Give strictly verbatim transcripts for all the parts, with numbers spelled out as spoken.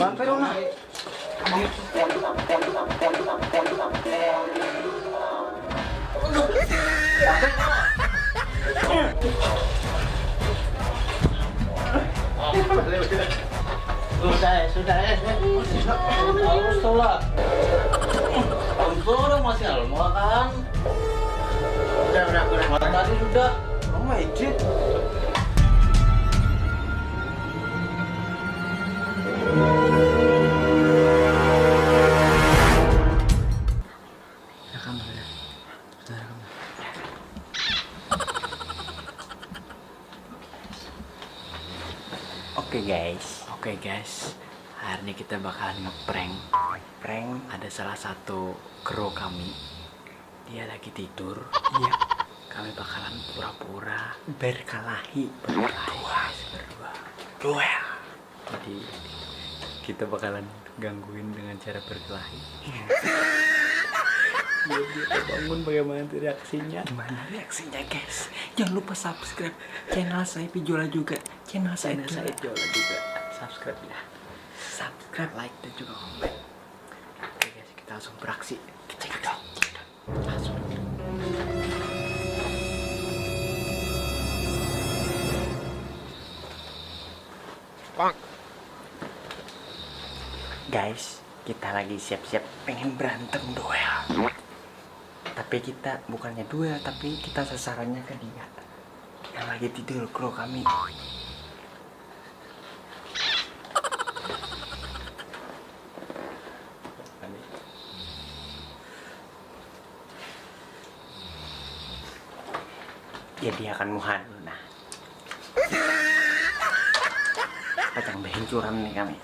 Sampai dong nah. Sudah ya, sudah ya. Harus sholat. Untung udah masih alma kan. Udah, udah, udah. Tadi sudah. Oh my god. Rekam sudah. Sudah rekam. Oke guys. Oke guys. Hari ini kita bakalan ngeprank. Prank. Ada salah satu kru kami. Dia lagi tidur. Iya. Kami bakalan pura-pura berkelahi. Berkelahi, guys, berdua. Duel. Jadi kita bakalan gangguin dengan cara berkelahi. Biar dia terbangun, bagaimana nanti reaksinya? Gimana reaksinya, guys? Jangan lupa subscribe channel saya Pijola juga. Channel saya Channel Pijola. Saya Pijola juga. Subscribe ya. Subscribe, like, dan juga komen. Oke guys, kita langsung beraksi. Cekidot, cekidot. Langsung. Guys, kita lagi siap-siap pengen berantem duel. Tapi kita bukannya duel, tapi kita sasarannya ke dia yang lagi tidur, kru kami. Jadi akan muhan, nah. Pacang behincuran nih kami.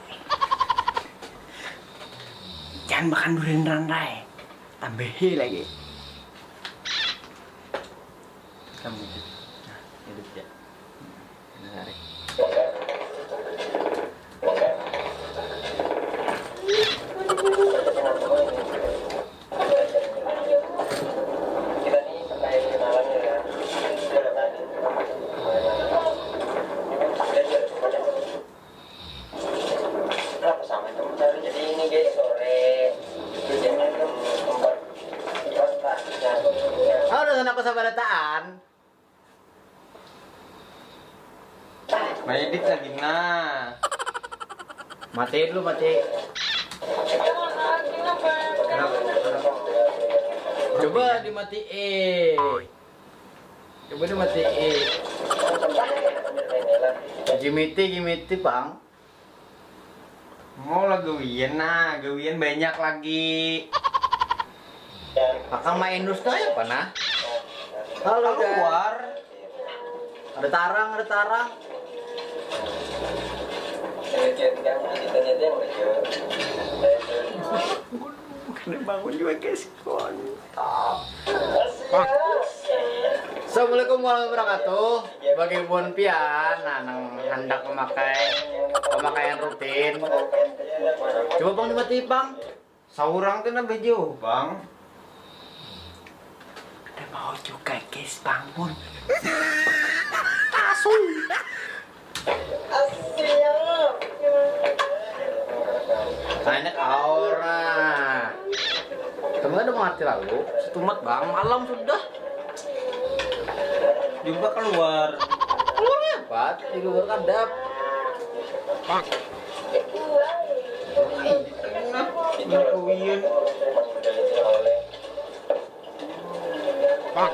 Jangan makan durian randai. Tambahi lagi. Kamu hidup. Nah, hidup ya. Nah, Kenapa sama itu mencari? Jadi ini guys, sore. Jadi jam empat. Halo, sana aku sabar dataan. Nah, edit lagi nah. Mati dulu, mati. Coba dimatiin. Coba dimatiin. Gimiti, gimiti, Bang. Mau lah gawian nah, gawian banyak lagi. Akang main dus tuh apa nah? Halo, guys. Keluar. Ada tarang, ada tarang. Kena bangun juga, guys. Kontol. Assalamualaikum warahmatullahi wabarakatuh. Bagi buhan pian, nah, nang handak memakai pemakaian rutin, coba pang dimati pang. Saurang tu nambah jauh pang. Kada mau juga, guys, bangun. Asu. Anak aura. Kamu ada mengerti lalu? Setumat bang, malam sudah. Jumpa keluar. Keluar apa? Di luar kadap. Bang. Nah, ini kawian. Bang.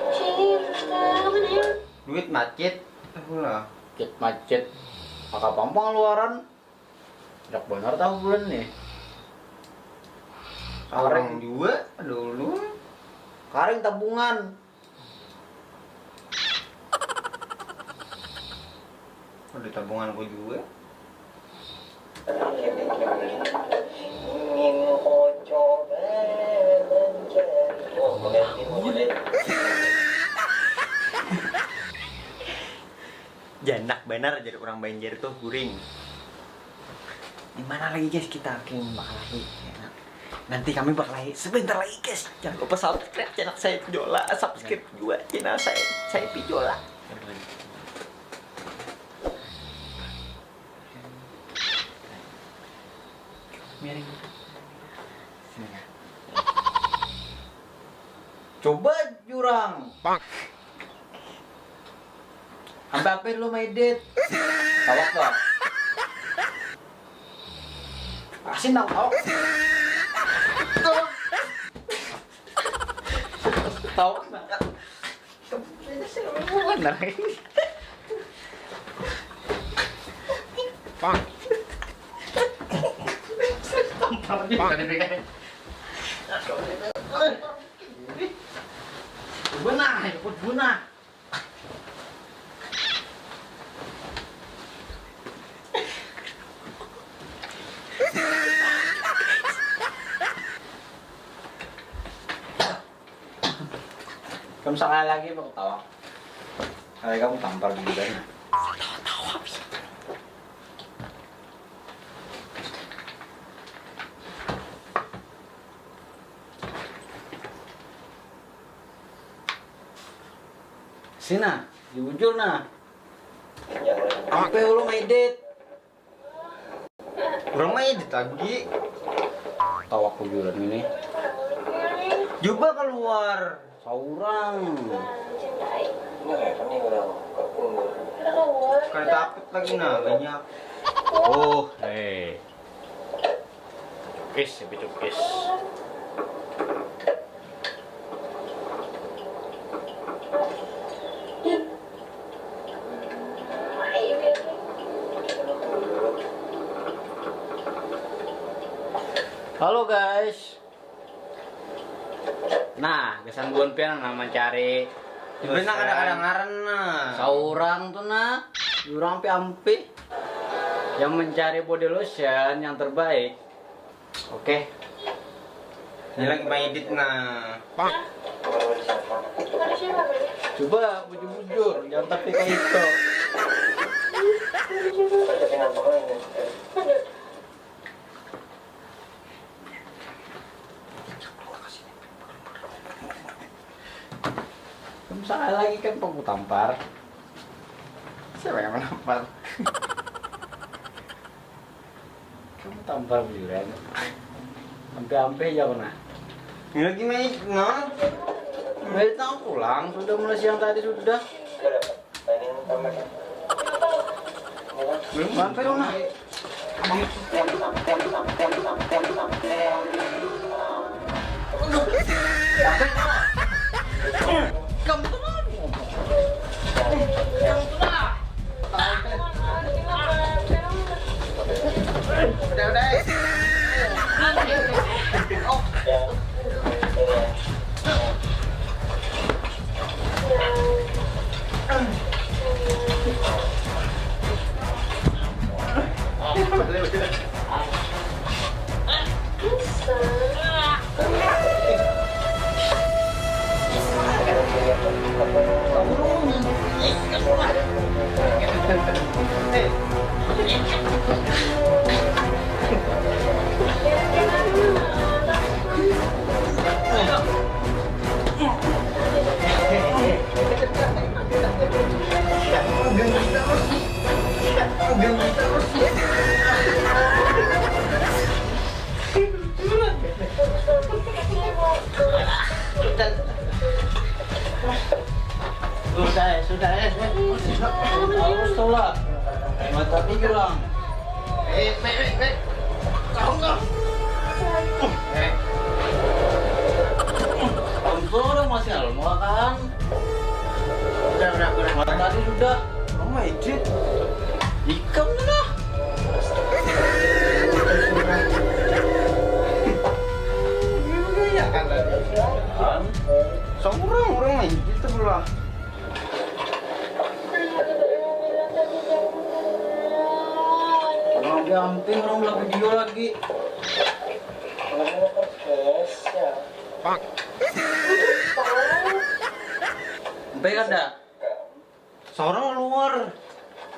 Duit macet. Aku lah. Cek macet. Maka pampang luaran. Dak benar tahu bulan nih. Orang juga dulu. Karing tabungan. Ada tabungan aku juga. Ingin kau coba mencari. Janak banar jadi orang Banjar tuh guring. Di mana lagi guys kita kini bakal lagi? Nanti kami bakal lagi sebentar lagi guys. Jangan lupa subscribe channel saya Pijola, subscribe juga channel saya saya Pijola. Miring. Sini. Coba jurang. Pak. Sampai apa lu main edit? Tawak tuh. Asin tau tawak. Tawak banget. Bener. Pak. Tampar juga nih, Bang. Bunah, ikut bunah. Kamu sekali lagi mau ketawa. Kali kamu tampar juga. Sini nah, jujur nah. Apa lu main edit? Orang main edit lagi. Tawa kujuran ini. Coba keluar. Saurang. Ini kayak apa nih orang kampung. Kayak tapit lagi nah, banyak. Oh, eh. Cukis, lebih cukis. Halo guys. Nah, gasan buhan pian nah mancari. Sebenarnya kada ada ngaran nah. Saurang tuh nah, urang ampi-ampi yang mencari body lotion yang terbaik. Oke. Ini lagi main edit nah. Coba bujur-bujur, jangan tapi kayak itu. Kamu salah lagi kan, aku tampar. Siapa yang menampar? Kamu tampar bujuran. Ampe-ampe aja aku nah. Ini lagi main, nah. Main tahu pulang, sudah mulai siang tadi sudah. Belum sampai dong nah. Kamu tuh mau ngomong. Kamu tuh nah. Udah, udah. Oh. Sudah, sudah, eh. Harus tolak. Mata bilang. Eh, eh, eh, eh. Kau enggak? Eh. Kamu orang masih alma kan? Udah, udah, udah. Mata tadi sudah. Kamu edit. Ikam tu lah. Iya kan tadi. Kan? Seorang orang main itu lah. Orang gamping, orang belah video lagi. Sampai kada? Seorang luar.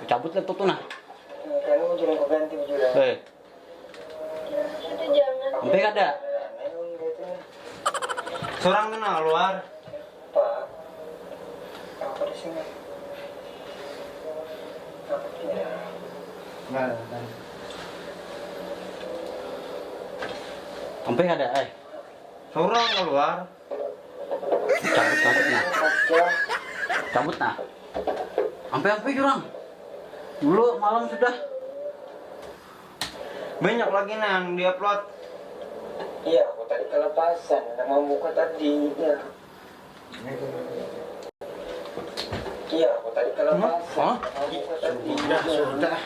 Cabut laptop tu nah. Kamu jadi pengganti juga. Eh. Sampai kada? Seorang kena luar. Pak, aku di sini. Aku tidak. Nah, nah. Sampai kada, eh. Seorang keluar. Cabut, cabut nah. Cabut nah. Sampai, sampai jurang. Dulu malam sudah. Banyak lagi nah yang diupload. Iya, aku tadi kelepasan, nama muka tadi. Ya. Iya, aku tadi kelepasan, Hah? nama muka tadi. Sudah, sudah.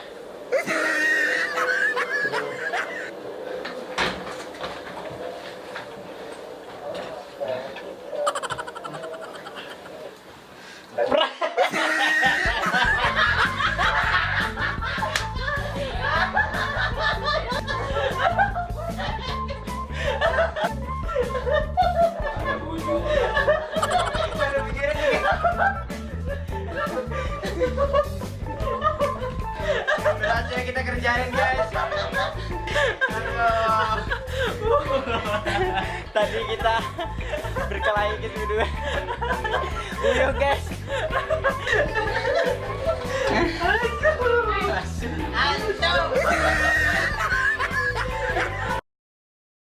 Berhasil kita kerjain, guys. Aduh. Tadi kita berkelahi gitu dulu. Uyuh, guys.